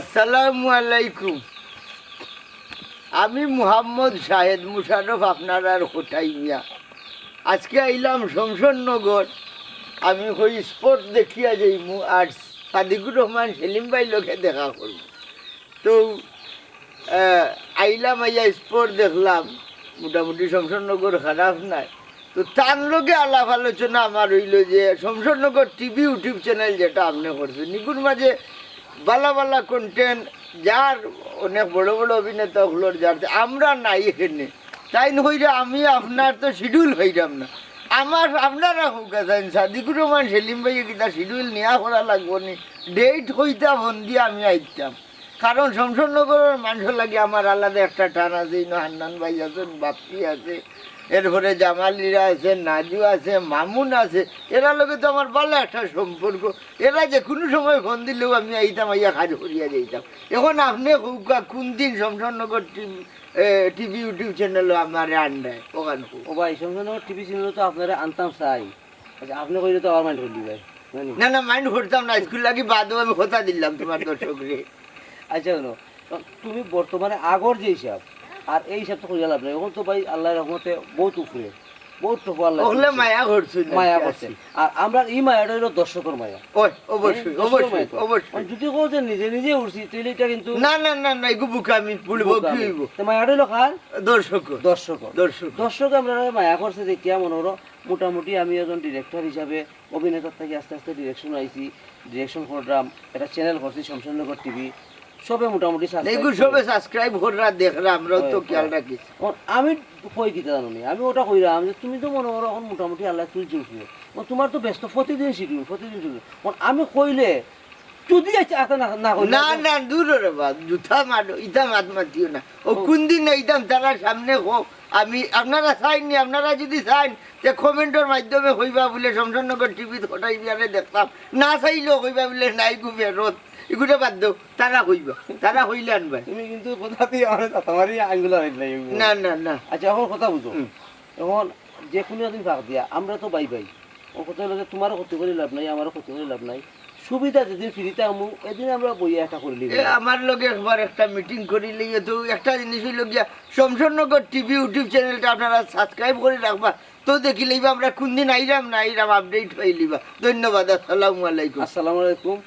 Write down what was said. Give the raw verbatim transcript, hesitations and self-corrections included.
আসসালামু আলাইকুম। আমি মুহাম্মদ শাহেদ মুশাররফ, আপনারার খোটাই মিয়া। আজকে আইলাম শমশেরনগর। আমি কই স্পট দেখিয়া যাইমু, আর সাদিকুর রহমান সেলিম ভাই লগে দেখা করমু। তো আহ, আইলাম, আইয়া স্পট দেখলাম, মোটামুটি শমশেরনগর খারাপ নায়। তো তার লগে আলাপ আলোচনা আমার অইলো যে শমশেরনগর টিভি YouTube চ্যানেল যেটা আপনে করছেন, ইগুর মাঝে বালা বালা কন্টেন্ট, যার অনেক বড় বড় অভিনেতা অকলর, যার আমরা নাই এখানে। তাইন কইরা আমি আপনার তো শিডিউল পাইরাম না। আমার আপনারা কউক্কা, তাইন সাদিকুর রহমান সেলিম ভাইয়ে কিতা শিডিউল নিয়া করা লাগবো নি, ডেট কইতা, ফোন দিয়া আমি আইতাম। কারণ শমশেরনগরর মানষর লাগি আমার আলাদা একটা টান আছে, ইনো হান্নান ভাই আছেন, বাপ্পি আছে, এরপরে জামালিরা আছে, নাজু আছে, মামুন আছে, এরার লগে তো আমার বালা একটা সম্পর্ক। এরা যে কুনু সময় ফোন দিলেউ আমি আইতাম, আইয়া কাজ করিয়া যাইতাম। এখন আপনে কউক্কা কুন দিন শমশেরনগর টিভি, এ, টিভি YouTube চ্যানেলো আমারে আনরায়, অখান কউক্কা। ও ভাই, শমশেরনগর টিভি চ্যানেলো তো আপনারে আনতাম চাই। আচ্ছা, আপনে কইলে তো আবার মাইন্ড করলি ভাই, জানি। না, না, মাইন্ড করতাম না, স্কুল লাগি বাদও আমি কথা দিলাম তুমার দর্শকরে। আচ্ছা, হুনো, তুমি বর্তমানে আগর যে হিসাব, আর এই হিসাব তো কইয়া লাভ নাই। এখন তো ভাই আল্লাহর রহমতে বউত উপরে, বউত টপো আল্লাহ অকলে দিছে। মায়া করছইন আর মায়া কি করছে। আছে। আর আমরার ই মায়াটা অইলো দর্শকর মায়া। ওই, অবশ্যই, হ্যাঁ, দর্শকর অবশ্যই, মায়া তো। অবশ্যই। আর যদি কও যে নিজে নিজে উঠছি, তাইলে ইটা কিন্তু না, না, না, না, ইগু বোকামি, ভুল বোকামি। কি অইবো? তো মায়াটা অইলো কার? দর্শক। দর্শক। দর্শক। দর্শক আমরারে মায়া করছে দেখিয়া মনে করো মোটামুটি আমি একজন ডিরেক্টর হিসাবে অভিনেতার থাকি আস্তে আস্তে ডিরেকশন আইছি, ডিরেকশন করলাম, একটা চ্যানেল করছি শমশেরনগর টিভি, সবে মোটামুটি subscribe এগু করে। সবে সাবস্ক্রাইব কররা, দেখরা, আমরাও তো হয়, খেয়াল হয়। রাখি। অখন আমি কই কিতা জানো নি, আমি ওটা কইরাম যে তুমি তো মনে করো এখন মোটামুটি আল্লাহ তুলছো উপরে, ও তুমার তো ব্যস্ত প্রতিদিন শিডিউল, প্রতিদিন শিডিউল। অখন আমি কইলে যদি আচ্ছা, আচ্ছা, না, না কইলে না, আচ্ছা। না, দূর রে বা, জুতা মারো, ইতা মাত মাতিও না। ও ও। কুন দিন আইতাম তারার সামনে কও, আমি, আপনারা চাইন নি, আপনারা যদি চাইন, তে কমেন্টর মাধ্যমে কইবা বুলে শমশেরনগর টিভিত খোটাই মিয়ারে দেখতাম, না চাইলেও কইবা বুলে নাই গু ফেরত, ইগুরে বাদ দেও, তারা কইবা, তারা কইলে আনবা। তুমি কিন্তু কথা দিয়া আমার চাতা মারি আঙ্গুল হারাই দিলাই। না, না, না। আচ্ছা, এখন কথা বুঝো। হুম। এখন যে কুনু একদিন ফাঁক দিয়া, আমরা তো ভাই ভাই। ও কথা অইলো যে তুমারও ক্ষতি করি লাভ নাই, আমারও ক্ষতি করি লাভ নাই। সুবিধা যেদিন ফ্রিতে আমু, এদিন আমরা বইয়া একটা করি লিবো। এ, আমার লগে একবার একটা মিটিং করি লইয়া তো একটা জিনিস অইলো গিয়া, শমশেরনগর টিভি YouTube চ্যানেলটা আপনারা সাবস্ক্রাইব করি রাখবা। তো দেখি লইবা আমরা কুন দিন আইরাম না আইরাম, আপডেট পাই লিবা। ধন্যবাদ, আসসালামু আলাইকুম। আসসালামু আলাইকুম।